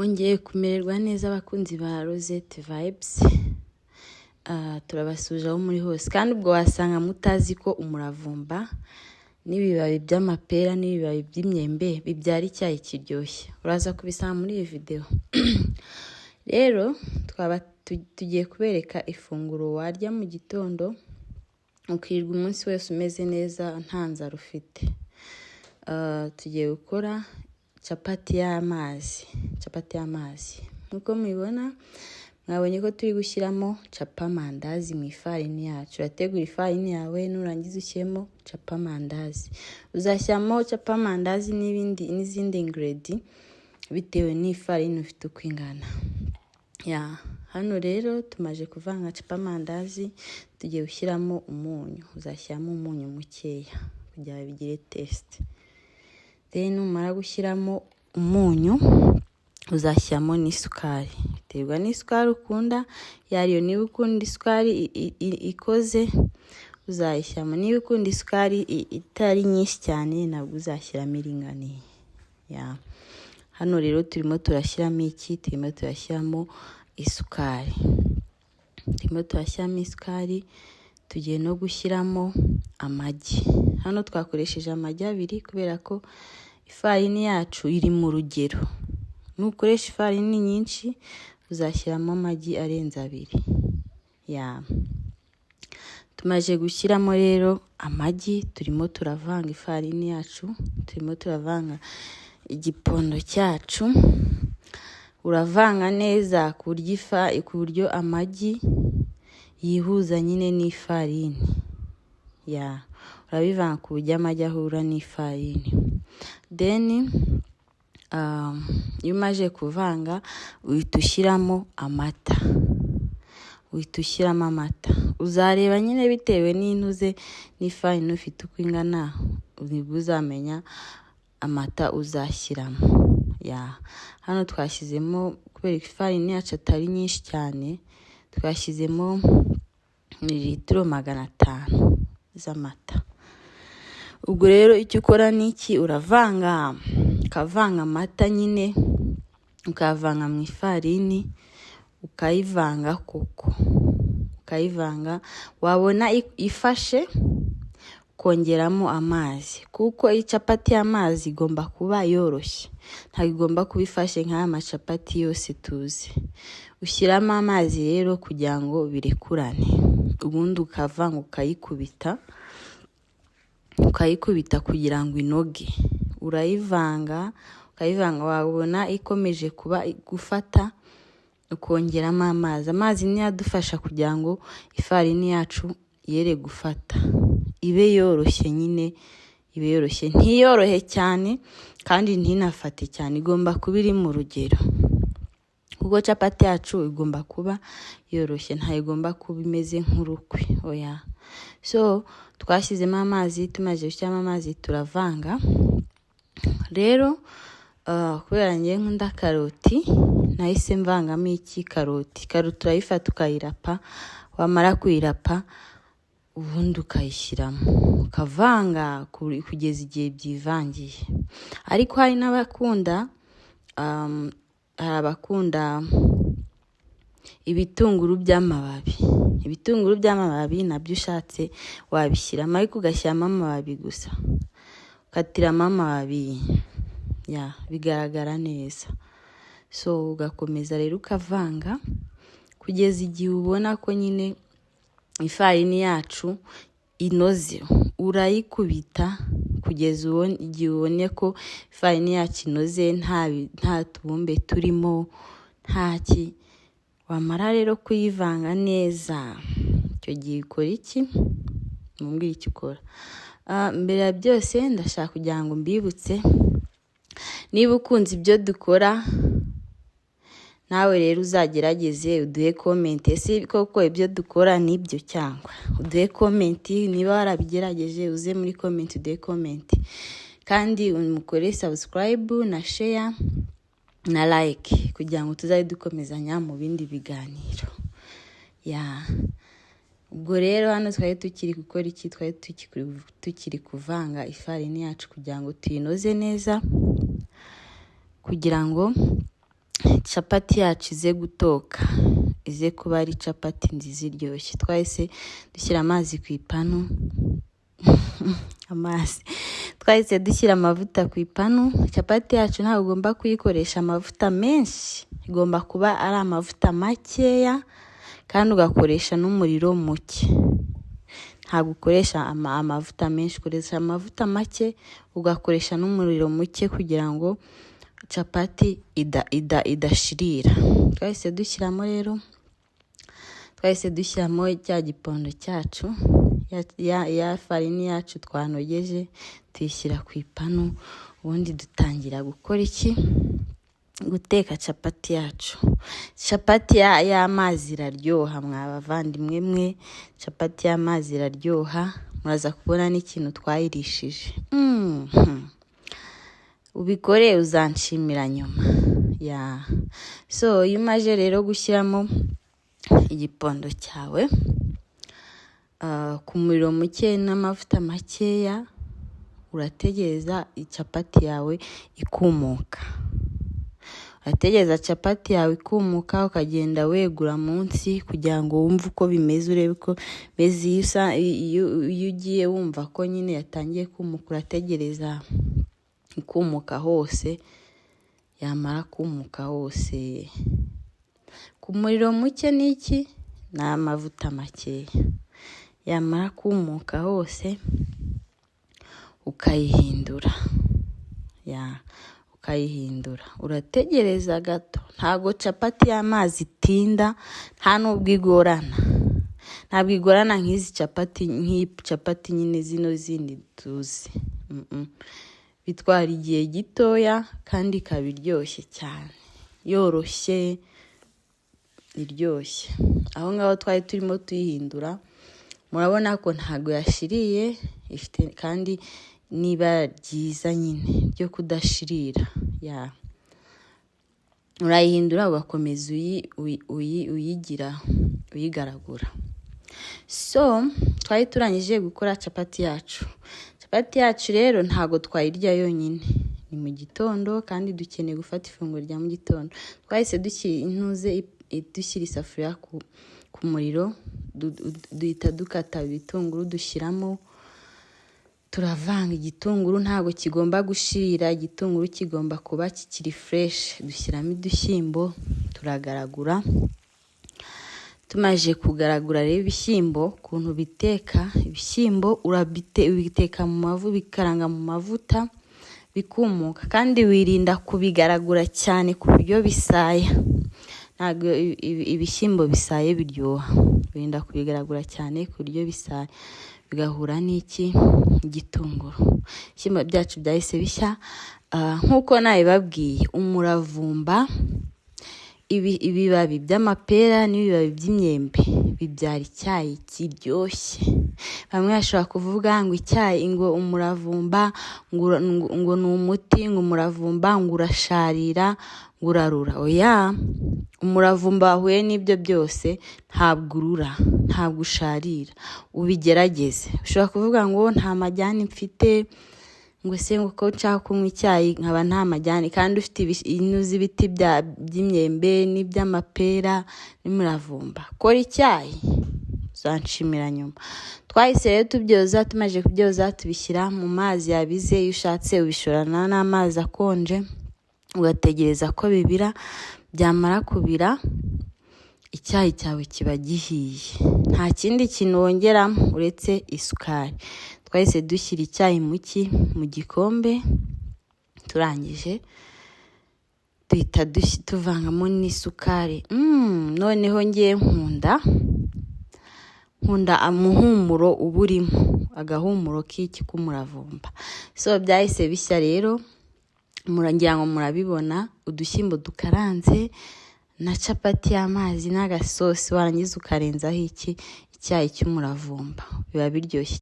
Mwongeye kumererwa neza, abakunzi ba Rosette Vibes. Turabasuhuje aho muri hose. Kandi ubwo wasanga mutazi ko umuravumba n'ibibabi by'amapera n'ibibabi by'imyembe bibyara icyayi kiryoshye. Uraza kubisanga muri iyi videwo. Rero twaba tugiye kubereka ifunguro warya mu gitondo, ukirirwa umunsi wose umeze neza, nta nzara ufite. Tugiye gukora capati y'amazi. Capati y'amazi, nk'uko mubibona, mwabonye ko turi gushyiramo capamandazi mu ifarini yacu. Urategura ifarini yawe, nurangiza ushyiremo capamandazi. Uzashyiramo capamandazi n'ibindi n'izindi ingredient bitewe n'ifarini ufite uko ingana. Ya, hano rero tumaze kuvanga capamandazi, tugiye gushyiramo umunyu. Uzashyiramo umunyu mukeya kugira ngo bigire taste. Then numara gushyiramo umunyu, uzashyiramo n'isukari, biterwa n'isukari ukunda iyo ariyo. Niba ukunda isukari ikoze, uzayishyiramo. Niba ukunda isukari itari nyinshi cyane, nabwo uzashyiramo iringaniye. Ya, hano rero turimo turashyiramo iki? Turimo turashyiramo isukari, turimo turashyiramo isukari. Tugiye no gushyiramo amagi. Hano twakoresheje amagi 2 kubera ko ifarini yacu iri mu rugero. Nukoresha ifarini nyinshi, uzashyiramo amagi arenze 2. Ya, tumaze gushyiramo rero amagi, turimo turavanga ifarini yacu, turimo turavanga igipondo cyacu. Uravanga neza ku buryo amagi yihuza nyine n'ifarini. Ya, urabivanga ku buryo amagi ahura n'ifarini. Then iyo umaze kuvanga, uhita ushyiramo amata. Uhita ushyiramo amata, uzareba nyine bitewe n'intuze n'ifarini ufite uko ingana, nibwo uzamenya amata uzashyiramo. Ya, hano twashyizemo, kubera ifarini yacu atari nyinshi cyane, twashyizemo mililitiro 500 z'amata. Ubwo rero icyo ukora ni iki? Uravanga, ukavanga amata nyine, ukayavanga mu ifarini, ukayivanga koko, ukayivanga. Wabona ifashe, ukongeramo amazi, kuko icapati y'amazi igomba kuba yoroshye, ntabwo igomba kuba ifashe nk'aya macapati yose tuzi. Ushyiramo amazi rero kugira ngo birekurane, ubundi ukavanga, ukayikubita, ukayikubita kugira ngo inoge. Urayivanga, ukayivanga, wabona ikomeje kuba gufata, ukongeramo amazi. Amazi niyo adufasha kugira ngo ifarini yacu yere gufata, ibe yoroshye nyine, ibe yoroshye, ntiyorohe cyane kandi ntinafate cyane. Igomba kuba iri mu rugero, kuko capati yacu igomba kuba yoroshye, ntabwo igomba kuba imeze nk'urukwi, oya. So twashyizemo amazi, tumaze gushyiramo amazi turavanga. Rero kubera ngewe nkunda karoti, nahise mvangamo iki? Karoti. Karoti urayifata ukayirapa, wamara kuyirapa ubundi ukayishyiramo, ukavanga kugeza igihe byivangiye. Ariko hari n'abakunda, hari abakunda ibitunguru by'amababi. Ibitunguru by'amababi nabyo ushatse wabishyiramo, ariko ugashyiramo amababi gusa, ukatiramo amababi. Ya, bigaragara neza. So ugakomeza rero ukavanga kugeza igihe ubona ko nyine ifarini yacu inoze. Urayikubita kugeza igihe ubonye ko ifarini yacu inoze, nta tubumbe turimo, ntaki. Wamara rero kuyivanga neza, icyo gihe ukora iki? Mumbwire icyo ukora. Mbere ya byose, ndashaka kugira ngo mbibutse, niba ukunze ibyo dukora nawe rero uzagerageze uduhe comment. Ese koko ibyo dukora nibyo? Cyangwa uduhe comment niba warabigerageje, uze muri comment uduhe comment. Kandi mukore subscribe na share na like kugira ngo tuzajye dukomezanya mu bindi biganiro. Ya, ubwo rero hano twari tukiri gukora iki? Twari tukiri kuvanga ifarini yacu kugira ngo tuyinoze neza, kugira ngo Capati yacu ize gutoka, ize kuba ari capati nziza iryoshye, twahise dushyira amazi ku ipanu, amazi, twahise dushyira amavuta ku ipanu. Capati yacu ntabwo ugomba kuyikoresha amavuta menshi, igomba kuba ari amavuta makeya kandi ugakoresha n'umuriro muke. Ntabwo ukoresha amavuta menshi, ukoresha amavuta make, ugakoresha n'umuriro muke kugira ngo capati idashirira. Twahise dushyiramo rero, twahise dushyiramo cya gipondo cyacu, ya farini yacu twanogeje, tuyishyira ku ipanu, ubundi dutangira gukora iki? Guteka capati yacu. Capati y'amazi iraryoha, mwa bavandimwe mwe, capati y'amazi iraryoha. Muraza kubona n'ikintu twayirishije. Ubikore uzanshimira nyuma ya. So iyo umaze rero gushyiramo igipondo cyawe ku muriro muke n'amavuta makeya, urategereza capati yawe ikumuka. Urategereza capati yawe ikumuka, ukagenda wegura munsi kugira ngo wumve uko bimeze, urebe uko bimeze. Iyo ugiye wumva ko nyine yatangiye kumuka, urategereza ikumuka hose. Yamara kumuka hose ku muriro muke n'iki n'amavuta makeya, yamara kumuka hose ukayihindura, ya ukayihindura, urategereza gato. Ntabwo capati y'amazi itinda, nta n'ubwo igorana, ntabwo igorana nk'izi capati, nk'iyi capati nyine zino zindi tuzi. Bitwara igihe gitoya kandi ikaba iryoshye cyane, yoroshye, iryoshye. Aho ngaho twari turimo tuyihindura, murabona ko ntabwo yashiriye, ifite kandi n'ibara ryiza nyine ryo kudashirira. Ya urayihindura, ugakomeza uyigira, uyigaragura. So twari turangije gukora capati yacu. Capati yacu rero ntabwo twayirya yonyine, ni mu gitondo kandi dukeneye gufata ifunguro rya mu gitondo. Twahise dushyira intuze, dushyira isafuriya ku muriro, duhita dukata ibitunguru dushyiramo, turavanga. Igitunguru ntabwo kigomba gushirira, igitunguru kigomba kuba kikiri fresh. Dushyiramo udushyimbo, turagaragura. Tumaze kugaragura rero ibishyimbo, ukuntu biteka ibishyimbo, ubiteka mu mavu, bikaranga mu mavuta bikumuka, kandi wirinda kubigaragura cyane ku buryo bisaya. Ntabwo ibishyimbo bisaye biryoha. Wirinda kubigaragura cyane ku buryo bisaya, bigahura n'iki igitunguru. Ibishyimbo byacu byahise bishya. Nk'uko nabibabwiye, umuravumba, ibibabi by'amapera n'ibibabi by'imyembe bibyara icyayi kiryoshye. Bamwe bashobora kuvuga ngo icyayi, ngo umuravumba ngo ni umuti, ngo umuravumba ngo urasharira, ngo urarura. Oya, umuravumba wahuye n'ibyo byose ntabwo urura, ntabwo usharira. Ubigerageze. Ushobora kuvuga ngo nta majyani mfite, ngo se ngo ko nshaka kunywa icyayi nkaba nta majyani, kandi ufite inu z'ibiti by'imyembe n'iby'amapera n'umuravumba, kora icyayi uzanshimira nyuma. Twahise rero tubyoza. Tumaze kubyoza tubishyira mu mazi yabize. Iyo ushatse ubishorana n'amazi akonje, ugategereza ko bibira. Byamara kubira, icyayi cyawe kiba gihiye, nta kindi kintu wongeramo uretse isukari. Twahise dushyira icyayi mu gikombe, turangije duhita tuvangamo n'isukari. Noneho ngiye nkunda umuhumuro uba urimo, agahumuro k'iki, k'umuravumba. So byahise bishya rero, ngira ngo murabibona, udushyimbo dukaranze na capati y'amazi n'agasosi, warangiza ukarenzaho iki, icyayi cy'umuravumba, biba biryoshye.